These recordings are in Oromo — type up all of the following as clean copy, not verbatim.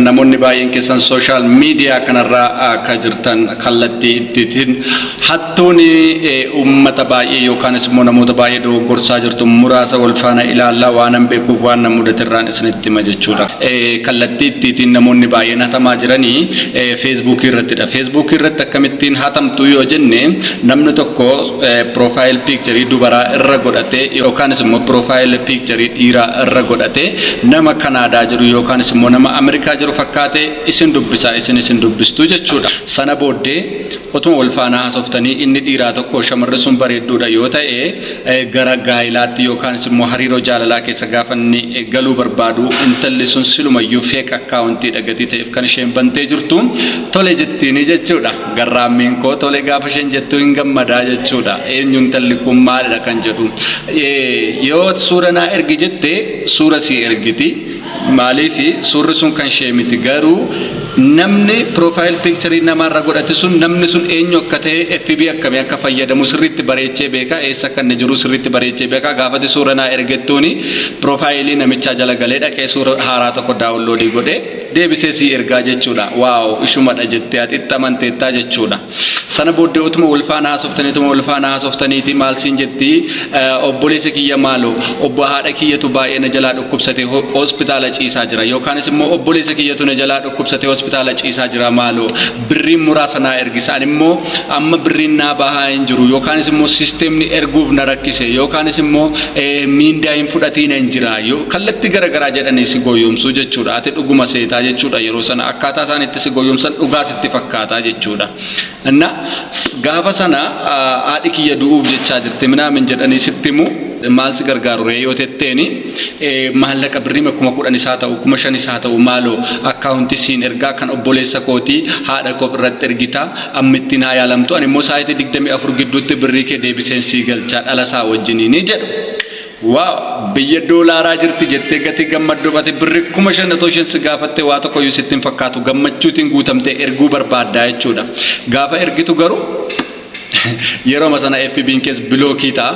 Namoonni baay'een keessan social media kanarraa akka jirtan kallattii ittiin hattuun uummata baay'ee yookaanis immoo namoota baay'ee dogoggorsaa jirtu muraasa wal faana ilaallaa, waanan beekuuf waan na mudaterraan isinitti hima jechuudha. Kallattii ittiin namoonni baay'een hatamaa jiranii Feesbuukii irrattidha. Feesbuukii irratti akkamittiin hatamtu yoo jenne, namni tokko profile picture dubaraa irra godhatee yookaanis immoo profile picture dhiiraa irra godhatee nama Kanaadaa jiru yookaanis immoo nama Ameerikaa jiru fakkaatee isin dubbisa, isin dubbistu jechuudha. Sana booddee otuma wal faana haasoftanii inni dhiiraa tokko shamarri sun bareedduudha yoo ta'e, gara gaayilaatti yookaanis immoo hariiroo jaalalaa keessa gaafa inni galuu barbaadu, intalli sun silumayyuu fake accountiidha gatii ta'eef kan isheen bantee jirtu, tole jettiini jechuudha. Garraammiin koo tole gaafa isheen jettu hin gammadaa jechuudha. Eenyu intalli kun, maalidha kan jedhu. Yoo suura naa ergi jette, suura sii ergiti. Maaliif? Suurri sun kan ishee miti, garuu namni profile picture namarra godhate sun, namni sun eenyu akka ta'e, FB akkamii akka fayyadamu sirriitti bareechee beeka, eessa akka inni jiru sirriitti bareechee beeka. Gaafati suura naa ergettuuni profile namichaa jala galee dhaqee suura haaraa tokko download godhee deebisee sii ergaa jechuudha. Wow, ishumadha jettee ati itti amanteettaa jechuudha. Sana booddee utuma wal faana haasoftanii, utuma wal faana haasoftaniiti maal siin jetti? "Obboleessa kiyya, maaloo, obbo haadha kiyyatu baay'ee na jalaa dhukkubsatee hospitaala ciisaa jira," yookaanis immoo "obboleessa kiyyatu na jalaa dhukkubsatee hospitaala ciisaa jira, maaloo birriin muraasa naa ergisa, ani immoo amma birriin naa bahaa hin jiru," yookaanis immoo "systemni erguuf na rakkise," yookaanis immoo "miindaa hin fudhatiin hin jira," kallattii garaagaraa jedhanii si goyyomsuu jechuudha. Ati dhuguma seetaa jechuudha. Yeroo sana akkaataa isaan itti si goyyomsan dhugaa sitti fakkaataa jechuudha. Na gaafa sana "haadhi kiyya du'uuf jechaa jirti" minaamin jedhanii sitti himu. Maal si gargaaru ree yoo tetteeni, maallaqa birrii 10,000 isaa ta'u, 5,000 isaa ta'u, maaloo account siin ergaa, kan obboleessa kootii, haadha koo irratti ergita, ammittiin haa yaalamtu, ani immoo sa'aatii 24 gidduutti birrii kee deebiseen sii galchaa dhala isaa wajjiniini jedhu. Wow, biyya doolaaraa jirti jettee gatii gammadduuf ati birrii 5,000 otoo isheen si gaafatte waa tokko iyyuu sitti hin fakkaatu, gammachuutiin guutamtee erguu barbaaddaa jechuudha. Gaafa ergitu garuu yeroo sana FB'n kees block ta'a.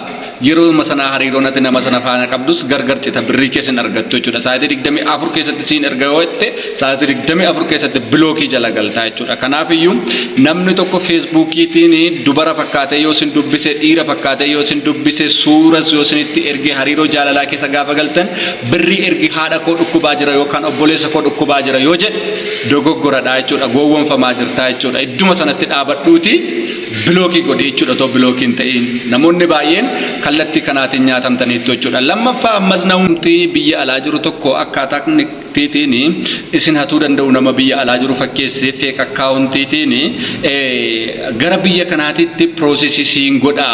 Yeroo sana hariiroon ati nama sana faana qabdus gargar cita, birrii keessa hin argattu jechuudha. Sa'aatii 24 keessatti siin erga yoo jette, sa'aatii 24 keessatti block jala galtaa jechuudha. Kanaaf iyyuu namni tokko Feesbuukiitiin dubara fakkaatee yoo isin dubbise, dhiira fakkaatee yoo isin dubbise, suuras yoo isinitti erge, hariiroo jaalalaa keessa gaafa galtan, "birrii ergi, haadha koo dhukkubaa jira" yookaan "obboleessa koo dhukkubaa jira" yoo jedhe, dogoggoradha jechuudha. Gowwoomfamaa jirtaa jechuudha. Idduma sanatti dhaabadhuuti block godhi jechuudha. Otoo block hin ta'in namoonni baay'een kallattii kanaatiin nyaatamtaniitu jechuudha. Lammaffaa, ammas namni biyya alaa jiru tokko akkaataa ittiin isin hatuu danda'u, nama biyya alaa jiru fakkeessee fake accountiitiin gara biyya kanaatitti process siin godha.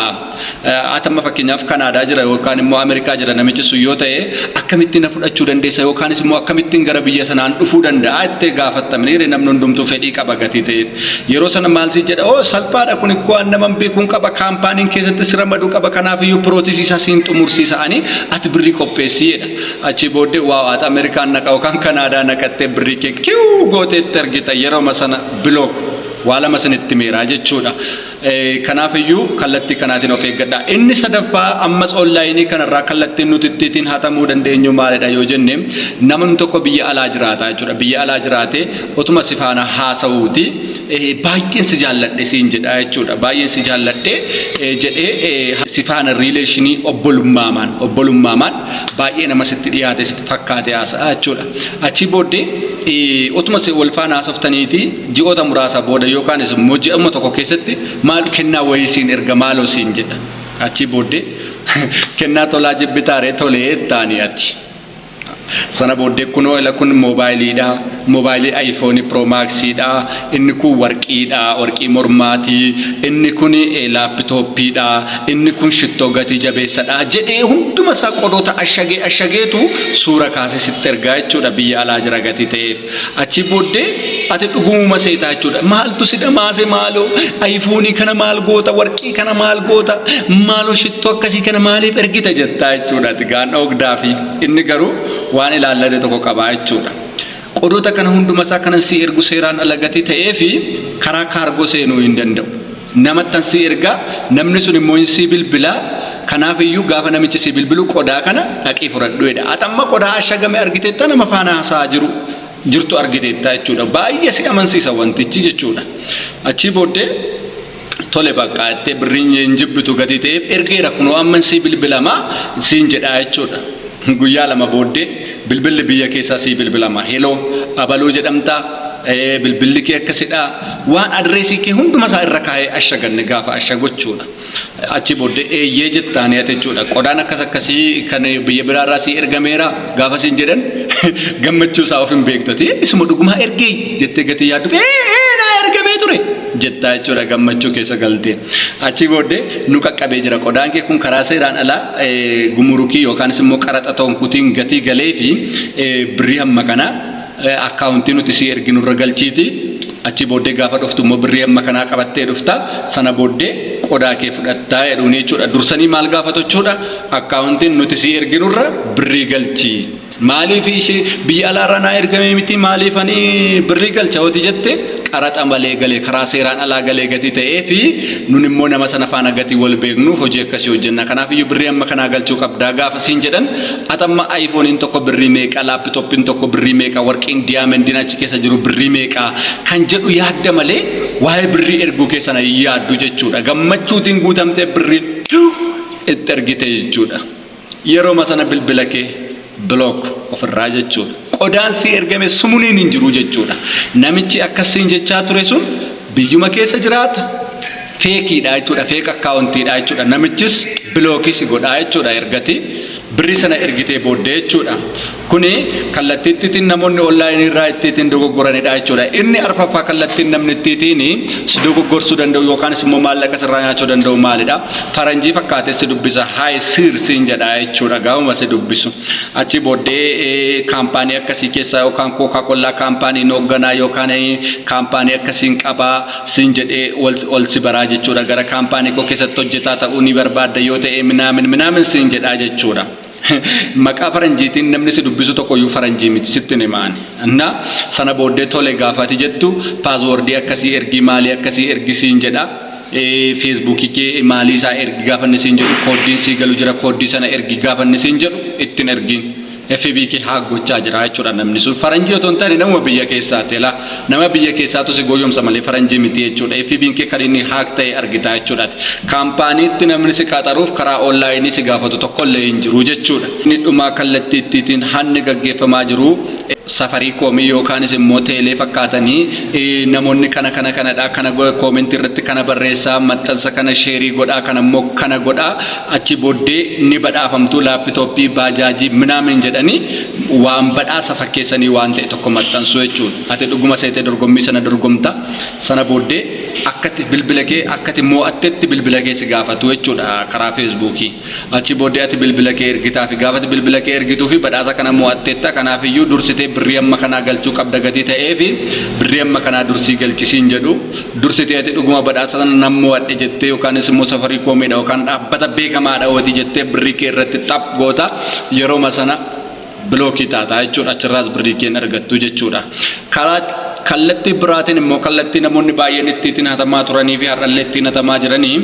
Atamma fakkeenyaaf Kanaadaa jira yookaan immoo Ameerikaa jira namichi sun yoo ta'e, "Akkamittiin na fudhachuu dandeessa?" yookaanis immoo "Akkamittiin gara biyya sanaan dhufuu danda'a?" jettee gaafattamanii, namni hundumtuu fedhii qaba gatii ta'eef. Yeroo sana maal si jedha? "Oo, salphaadha kun ikkoo, an naman beekuun qaba, companyn keessatti si ramaduu qaba, kanaaf iyyuu process isaa siin xumursiisa, ani ati birrii qopheessii" jedha. Achi booddee waa ati Ameerikaan naqa yookaan Kanaadaa naqattee birrii kee kiw gooteetti argita. Yeroo sana block waa lama sanitti meeraa jechuudha. Kanaaf iyyuu kallattii kanaatiin of eeggadha. Inni sadaffaa, ammas online kanarraa kallattiin nuti ittiin hatamuu dandeenyu maalidha yoo jenne, namni tokko biyya alaa jiraata jechuudha. Biyya alaa jiraate otuma si faana haasa'uuti "Baay'een si jaalladhe" siin jedha jechuudha. "Baay'een si jaalladhe" jedhee si faana relation obbolummaamaan baay'ee nama sitti dhiyaate sitti fakkaate haasa'a jechuudha. Achi booddee otuma si wal faana haasoftaniiti ji'oota muraasa booda yookaanis immoo ji'uma tokko keessatti "Maal, kennaa wayii siin erga, maaloo" siin jedha. Achi booddee "Kennaa tolaa jibbitaaree? Tolee" taanii ati. Sana booddee "Kunoo ila, kun moobaayiliidha. Moobaayilii iPhone Pro Maxiidha. Inni kun warqiidha. Warqii mormaatii. Inni kun laptopiidha. Inni kun shittoo gatii jabeessadha" jedhee hunduma isaa qodoota ashagee ashageetu suura kaasee sitti ergaa jechuudha, biyya alaa jira gatii ta'eef. Achi booddee ati dhugumuma seetaa jechuudha. "Maaltu si dhamaase maaloo? iPhone kana maal goota? Warqii kana maal goota? Maaloo, shittoo akkasii kana maaliif ergita?" jettaa jechuudha. Ati gaan dhoogdaa fi inni garuu waan ilaallate tokko qabaa jechuudha. Qodoota kana hunduma isaa kanan si ergu seeraan ala gatii ta'ee fi karaa cargo seenuu hin danda'u. Namattan si ergaa, namni sun immoo hin sii bilbilaa. Kanaaf iyyuu gaafa namichi si bilbilu, "Qodaa kana dhaqii fudhadhu" jedha. Ati amma qodaa ashagame argiteetta nama faana haasa'aa jiru. jirtu argiteetta jechuudha. Baay'ee si amansiisa wantichi jechuudha. Achii booddee tole bakka jettee birriin hin jibbitu gatii ta'eef ergeera, kunoo amman sii bilbilamaa siin jedhaa jechuudha. Guyyaa 2 booddee bilbilli biyya keessaa sii bilbilama. "Hello, abaluu jedhamtaa, bilbilli kee akkasidha." Waan adreesii kee hunduma isaa irra kaa'ee ashaganne gaafa ashagochuudha. Achi booddee eeyyee jettaanii ati jechuudha. Qodaan akkas akkasii kan biyya biraarraa sii ergameera gaafa siin jedhan gammachuu isaa of hin beektoti. "Isuma dhugumaa ergee?" jettee gatii yaaddu, "Ee, naa ergamee ture" jettaa jechuudha gammachuu keessa galtee. Achi booddee nu qaqqabee jira. Qodaan kee kun karaa seeraan alaa gumurukii yookaanis immoo qaraxa toonkutiin gatii galee fi birrii hamma kanaa akkaawuntii nuti sii erginurra galchiiti. Achi booddee gaafa dhuftu immoo birrii hamma kanaa qabattee dhufta. Sana booddee qodaa kee fudhattaa jedhuun jechuudha. Dursanii maal gaafatu jechuudha? Akkaawuntiin nuti sii erginurra birrii galchii. Maaliif ishee biyya alaarraa naa ergamee miti, maaliif ani birrii galcha hooti jette, qaraxa malee galee, karaa seeraan alaa galee gatii ta'ee fi nun immoo nama sana faana gatii wal beeknuuf hojii akkasii hojjenna. Kanaaf iyyuu birrii amma kanaa galchuu qabdaa gaafa siin jedhan, atamma iPhoneiin tokko birrii meeqa, laptopiin tokko birrii meeqa, warqiin diamondiin achi keessa jiru birrii meeqa kan jedhu yaadda malee waa'ee birrii erguu keessana hin yaaddu jechuudha. Gammachuutiin guutamtee birrii itti ergite jechuudha. Yeroo sana bilbila kee block ofirraa jechuudha. Qodaan si ergame sumuliin hin jiru jechuudha. Namichi akkasiin jechaa ture sun biyyuma keessa jiraata. Fakeiidha jechuudha. Fake accountiidha jechuudha. Namichis blockii si godhaa jechuudha ergati. Birrii sana ergitee booddee jechuudha. Kuni kallattiittiin namoonni onlineii irraa ittiin dogoggoranidha jechuudha. Inni arfaffaa kallattiin namni ittiin si dogoggorsuu danda'u yookaanis immoo maallaqa sirraa nyaachuu danda'u maalidha? Faranjii fakkaatee si dubbisa. "Hi sir" siin jedha jechuudha gaafuma si dubbisu. Achi booddee kaampaanii akkasii keessaa yookaan Coca Cola kaampaaniin hoogganaa yookaan kaampaanii akkasiin qabaa siin jedhee ol si baraa jechuudha. Gara kaampaanii koo keessatti hojjetaa ta'uu ni barbaadda yoo ta'e minaamin minaamin siin jedhaa jechuudha. Maqaa faranjiitiin namni si dubbisu tokko iyyuu faranjii miti, sitti himaani. Na sana booddee tole gaafati jettu, passwordii akkasii ergii, maalii akkasii ergi siin jedha. Facebookii kee maalii isaa ergi gaafa inni siin jedhu, codeiin sii galu jira, codeii sana ergi gaafa inni siin jedhu ittiin ergiin. FB kee hack gochaa jira jechuudha namni sun. Faranjii otoo hin taane nama biyya keessaati la. Nama biyya keessaatu si goyyomsa malee faranjii miti jechuudha. FB kee kan inni hack ta'e argita jechuudha. Kaampaaniitti namni si qaxaruuf karaa onlineii si gaafatu tokkollee hin jiru jechuudha. Inni dhumaa kallattii ittiin hanni gaggeeffamaa jiru Safaricomii yookaanis immoo teelee fakkaatanii namoonni kana kana kanadha, kana commentii irratti kana barreessaa, maxxansa kana shareii godhaa, kana immoo kana godhaa, achi booddee ni badhaafamtu, laptopii, baajaajii minaamin jedhanii waan badhaasa fakkeessanii waan ta'e tokko maxxansu jechuudha. Ati dhuguma seetee dorgommii sana dorgomta. Sana booddee akkatti bilbila kee akkati mo'attetti bilbila kee si gaafatu jechuudha karaa Facebookii. Achi booddee ati bilbila kee ergitaa fi gaafati bilbila kee ergituu fi badhaasa kana mo'atteetta, kanaaf iyyuu dursitee birrii amma kanaa galchuu qabda gatii ta'ee fi birrii amma kanaa dursii galchisiin jedhu. Dursitee ati dhuguma badhaasa sana nan mo'adhe jettee yookaanis immoo Safaricomiidha yookaan dhaabbata beekamaadha watii jettee birrii kee irratti xap goota, yerooma sana blockii taataa jechuudha. Achirraas birrii kee argattu jechuudha. Karaa kallattii biraatiin immoo kallattii namoonni baay'een ittiin hatamaa turanii fi har'allee ittiin hatamaa jiranii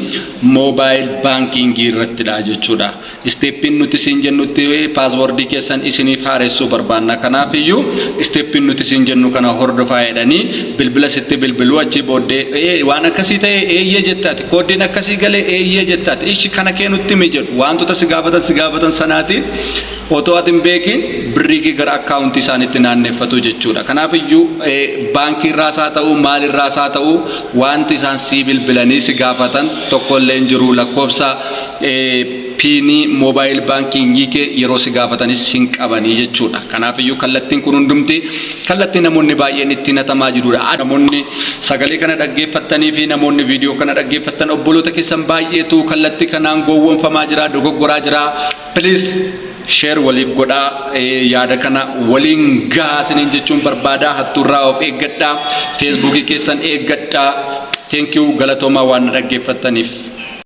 mobile bankingii irrattidha jechuudha. Stepiin nuti siin jennutti passwordii keessan isiniif haaressuu barbaanna. Kanaaf iyyuu stepiin nuti siin jennu kana hordofaa jedhanii bilbila sitti bilbiluu. Achi booddee waan akkasii ta'e eeyyee jettaati. Codeiin akkasii galee eeyyee jettaati. Ishi kana kee nutti himi jedhu. Wantoota si gaafatan sanaatiin otoo ati hin beekin birrii kee gara akkaawuntii isaaniitti naanneffatu jechuudha. Kanaaf iyyuu baankii irraas haa ta'u, maalirraas haa ta'u, wanti isaan sii bilbilanii si gaafatan tokkollee hin jiru. Lakkoofsa PINii mobile bankingii kee yeroo si gaafatanis hin qabanii jechuudha. Kanaaf iyyuu kallattiin kun hundumti kallattii namoonni baay'een ittiin hatamaa jirudha. Namoonni sagalee kana dhaggeeffattanii fi namoonni viidiyoo kana dhaggeeffattan obboloota keessan baay'eetu kallattii kanaan gowwoomfamaa jira, dogoggoraa jira. Please share waliif godhaa, yaada kana waliin gahaa isiniin jechuun barbaada. Hattuurraa of eeggadhaa, Facebookii keessan eeggadhaa. Thank you, galatoomaa waan na dhaggeeffattaniif.